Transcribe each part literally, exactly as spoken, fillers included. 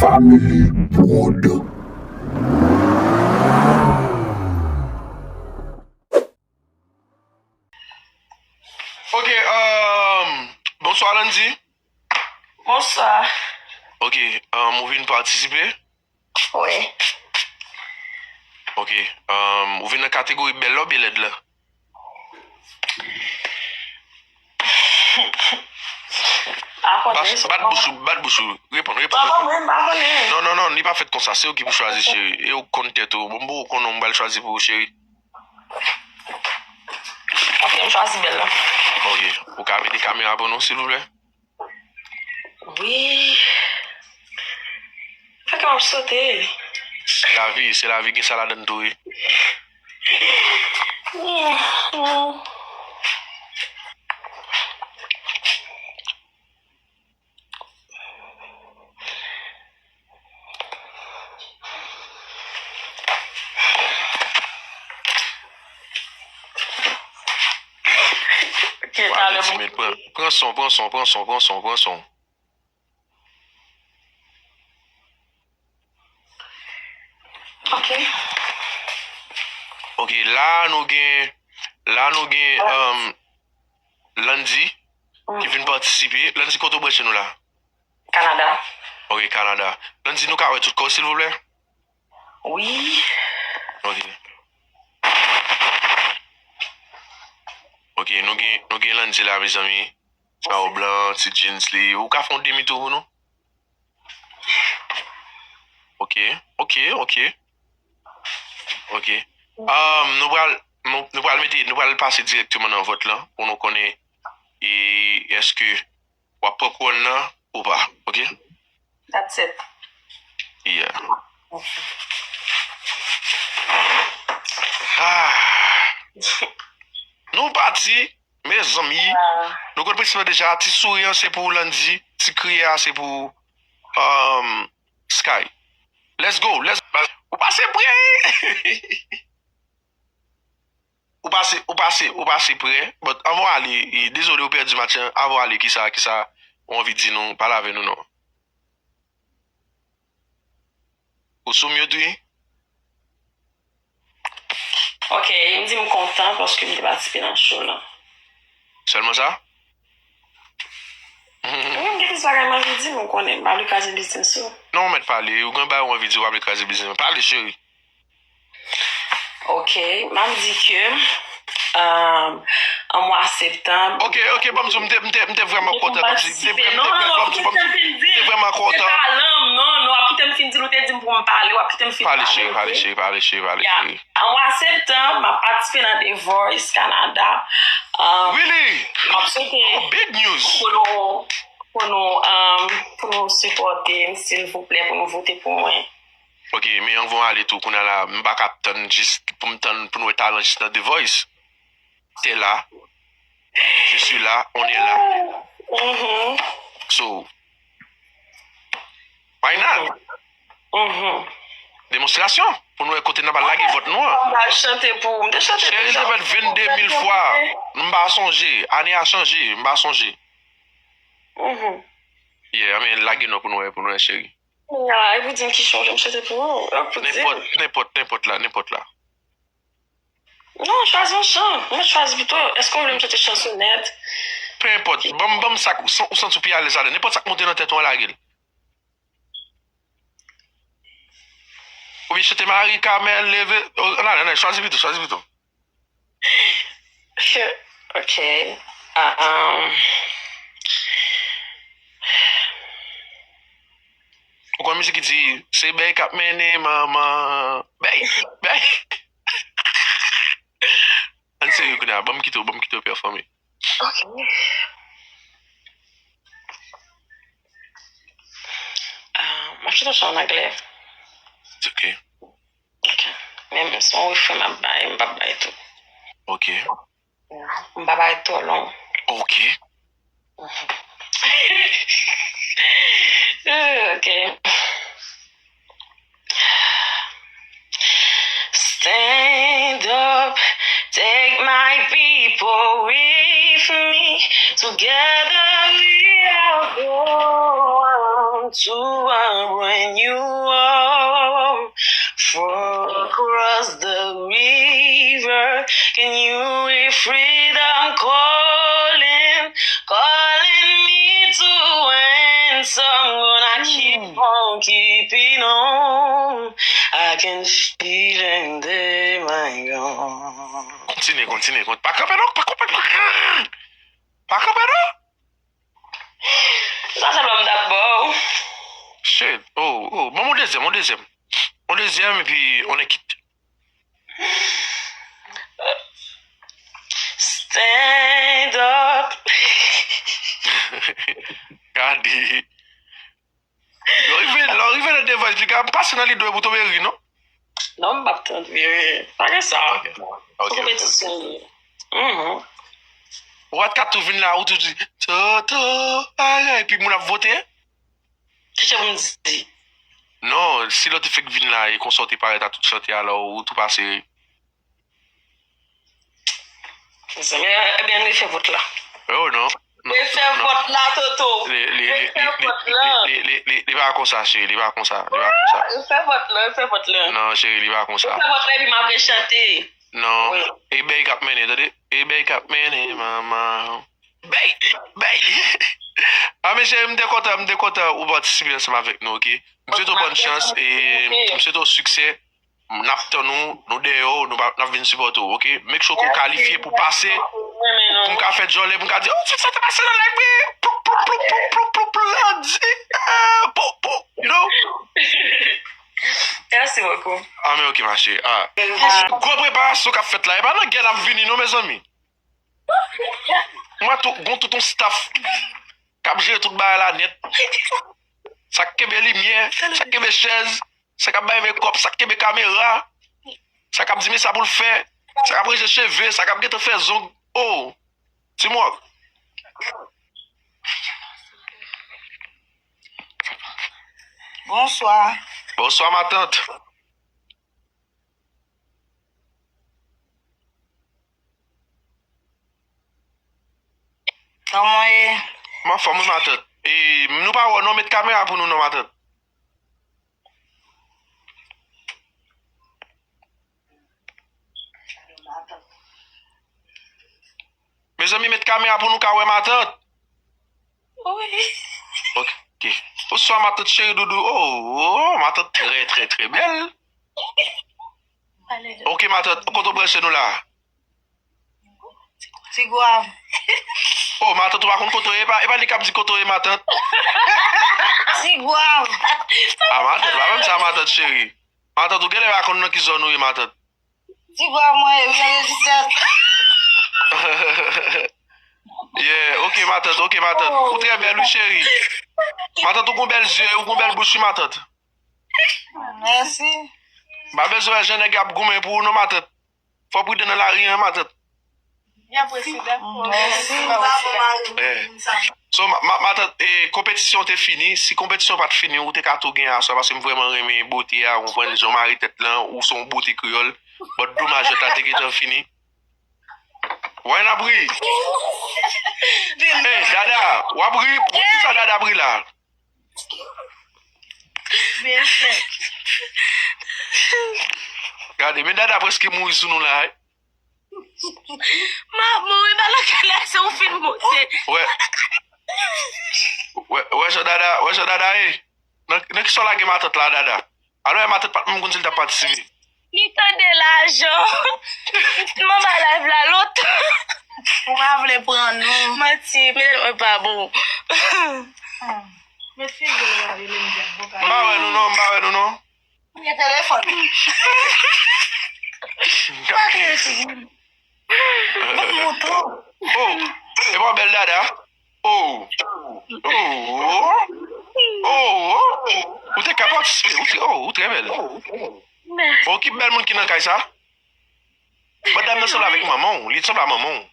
Family Prod. Ok, um, bonswa Landy. Bonswa. Ok, um, ou vin patisipe? Wi. Ok, um, ou vin nan kategori bèl la oubyen lèd la? Pa konnen, bat bouch ou, bat bouch ou. Reponn, reponn, reponn. Pa konnen, pa konnen. Non, non, non, li pa fèt konsa. Se ou ki pou chwazi, cheri. E ou konn tèt ou. Bon, bon, ou konn ou m pral chwazi pou ou, cheri. Ok, m chwazi bèl la. Ok, ou ka mete kamera pou nou, silvouplè? Wi. Fè ke m ap sote. Se lavi, se lavi, gen sa ladann tou, wi. Ok, talè, bon. Pran, pran son, pran son, pran son, pran son, pran son. Ok. Ok, la nou gen, la nou gen, um, Landy ki vin patisipe. Landy, kote w branche nou la? Kanada. Ok, Kanada. Landy, nou ka wè tout kò w, silvouplè? Wi. Ok. Ok, nou gen, nou gen Landy la, mezanmi. Sa w blan, ti jeans li. Ou ka fè yon demi tou pou nou? Ok, ok, ok. Ok. Um, nou pral, nou, nou pral mete, nou pral pase dirèkteman nan vòt lan pou nou konnen e èske w ap pran kouwòn nan ou pa, ok? That's it. Yeah. Ah. Nou pati, mezanmi. Ah. Nou konn prensip la deja, ti souri an se pou Landy, ti kriye a se pou, um, Sky. Let's go, let's, ou pase prè, wi. Ou pase, ou pase, ou pase prè. But anvan w ale, e, dezole ou pèdi match lan. Anvan w ale, kisa, kisa ou anvi di nou? Pale avè nou non. Ou sou mute, wi. Ok, m di m kontan paske m te patisipe nan show lan. Sèlman sa? Wi, m gen plis bagay m anvi di, men w konnen, m pa vle kraze biznis ou. Non, ou mèt pale. Ou gen bagay ou anvi di, ou pa vle kraze biznis mwen. Pale, cheri. Ok, m ap di ke, um, an mwa septanm. Ok, ok, ban m di w, m te, m te, m te vrèman kontan, ban m di, m te, m te, m te, ban m di, m te vrèman kontan. Se talan m, non, non, w ap kite m fin di l, ou te di m pou m pale, w ap kite m fin pale, cheri, pale, cheri, pale, cheri, pale, cheri. An mwa septanm, m ap patisipe nan The Voice Canada. Um, really? M ap swete, oh, big news, pou nou, pou nou, um, pou nou sipòte m, silvouplè, pou nou vote pou mwen. Ok, men anvan w ale tou, kounye a la, m pa ka tann jis pou m tann pou n wè talan jis nan The Voice. T'es là. Je suis là, on est là. Mhm. So, why not? Mhm. Demonstrasyon. Pou n wè kote n ap al lage vòt nou an. M pa chante pou, m te chante deja. Cheri, l te fèt vennde mil fwa. M pa sonje. Ane a chanje. M pa sonje. Mhm. Yeah, I mean, lage non pou n wè, pou n wè, cheri. Ya, e pou di m ki chan w vle m chante pou ou? Ou pou di m. Nenpòt, nenpòt, nenpòt la, nenpòt la. Non, chwazi yon chan. Mwen chwazi pito. Èske w vle m chante chansonèt? Pe enpòt. Ban m, ban m sa k ou san-, ou santi w pi alèz ladan. Nenpòt sa k monte nan tèt ou an, lage l. Oubyen chante Marie Carmelle, leve. Oh, ann ale, ann ale, chwazi pito, chwazi pito. Ok. Ah, um. Ou konn mizik ki di, se bèy k ap mennen manman. Bèy, bèy. Ann serye kounye a, ban m kite w, ban m kite w pèfòme. Ok. Ah, m ap chante yon chan an anglè. It's ok. Ok. Men se yon refren m ap bay, m p ap bay tou. Ok. M pa bay twò long. Ok. Ok. Stand up, take my people with me. Together we are going To a brand new world, far across the river. Can you hear freedom calling, calling me to answer? I'm gonna keep on keeping on. I can feel it in my bones. Kontinye, kontinye, kontinye. Pa kanpe non, pa kanpe, pa kanpe. Pa kanpe non. Sa sèlman m t ap ba w. Shit. Oh, oh. Ban m yon dezyèm, yon dezyèm. Yon dezyèm epi on est quitte. Stand up. Gade. Lè w rive, lè w rive nan The Voice, piga pase nan Lido pou tonbe ri, non? Non, m p ap tande. Pa gen sa. Ok. Ok, ok, ok. Konpetisyon li ye. Mhm. Ou pa t ka tou vin la, ou tou di, Toto, bagay, epi moun ap vote? Kisa pou m di? Non, si lè w te fèk vin la, e konsa w te parèt a tout chante a, alò ou tou pase. Mezanmi, ebyen, refè vòt la. Oh, non. Non, refè non. Vòt la, Toto. Li, li, li, refè li, vòt la. Li, li, li, li, li pa konsa, cheri, li pa konsa, li pa konsa. Refè vòt la, refè vòt la. Non, cheri, li pa konsa. Refè vòt la, epi m ap rechante. Non. Wi. E bèy k ap mennen, tande? E bèy k ap mennen, manman. Bèy! Bèy! A, men cheri, m te kontan, m te kontan ou patisipe ansanm avèk nou, oke? M swete w bòn chans e m swete w siksè. N ap tann ou, nou dèyè w, nou pa, n ap vin sipòte w, oke? Make sure ke w kalifye pou pase, pou m ka fè djòlè, pou m ka di, oh, sa te pase nan live, wi, ploup, ploup, ploup, ploup, ploup, ploup, ploup, landi, eh, pou, pou, you know? Merci beaucoup. Ah, men oke, ma chérie. Ah. Gwo preparasyon k ap fèt la, e pa nan gè n ap vini, non, mezanmi. Mwen tou, gon tout yon staff k ap jere tout bagay la nèt. Sa k kenbe limyè, sa k kenbe chèz, sa k ap bay makeup, sa k kenbe kamera, sa k ap di men sa pou l fè, sa k ap ranje cheve, sa k ap gentan fè zong. Oh, Teamwork. Bonswa. Bonswa, matant. Kòman w ye? M anfòm, wi, matant. E, nou pa wè w non, met kamera pou nou non, matant. Mezanmi, met kamera pou nou ka wè matant. Wi. Ok. Bonswa, matant cheri doudou. Oh, oh, matant trè, trè, trè bèl. Ok, matant, kote w branche nou la? Tigwav. Oh, matant, ou pa konn kote w ye? E pa, e pa li k ap di kote w ye, matant. Tigwav. Ah, matant, pa menm sa, matant cheri. Matant, ou genlè pa konn nan ki zòn ou ye, matant. Tigwav mwen ye, wi, an disèt. Yeah, ok, matant, ok, matant. Ou trè bèl, wi, cheri. Matant, ou gon bèl zye, ou gon bèl bouch, wi, matant. Mèsi. M pa bezwen wè jan nèg y ap goumen pou ou, non, matant. Fò w pridan nan lari a, matant. Mèsi. Eh. So, ma, ma, matant, eh, konpetisyon te fini. Si konpetisyon pa t fini, ou te ka tou gen aswè, paske m vrèman renmen bote a, ou konprann, jan w mare tèt lan, ou se yon bote kreyòl. But domaj, jwèt la te gentan fini. Why n ap ri? Hey, Dada, w ap ri? Poukisa Dada ap ri la? Byen fèt. Gade, men Dada prèske mouri sou nou la, wi. M ap mouri, pa lakay la, se ou fin moute. Wè. Wè, wè jan Dada, wè jan Dada ye. Nan, nan kisa w lage matant la, Dada? Alò, matant pa t menm konn si l t ap patisipe. Li tande lajan. M anba live la lontan. Ou pa vle pran nou. Manti, men mwen pa bon. Hmm. Met figi w la, rele m di avoka. M pa wè nou non, m pa wè nou non. Ou gen telefòn. Pa gen figi. Mwen mouton. Oh, e pa w bèl Dada? Oh. Oh. Oh. Ou te ka patisipe. Ou te, oh, ou trè bèl. Mèsi. Oh, ki bèl moun ki nan kay sa? Madanm nan sanble avèk manman w. Li sanble a manman w.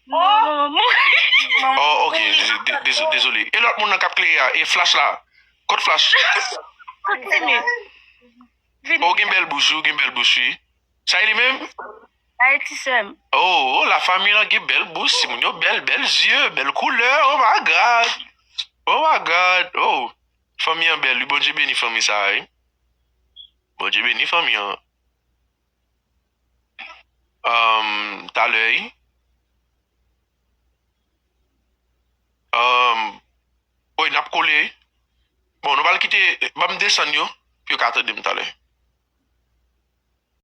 Non, manman. Oh, ok. De-, de-, dezole. E lòt moun nan k ap klere a? E Flash la? Kot Flash? Kontinye. Vini. Oh, ou gen bèl bouch, wi, ou gen bèl bouch, wi. Sa e li menm? Sa e ti sè m. Oh, oh, la famille là gen bèl bouch, timoun yo bèl, bèl zye, bèl koulè. Oh my God. Oh my God. Oh. Fanmi an bèl, wi. Bondye beni fanmi sa a, wi. Bondye beni fanmi an. Um, talè, wi. Um, wi, n ap kole. Bon, nou pral kite, ban m desann yo, pou yo ka tande m talè.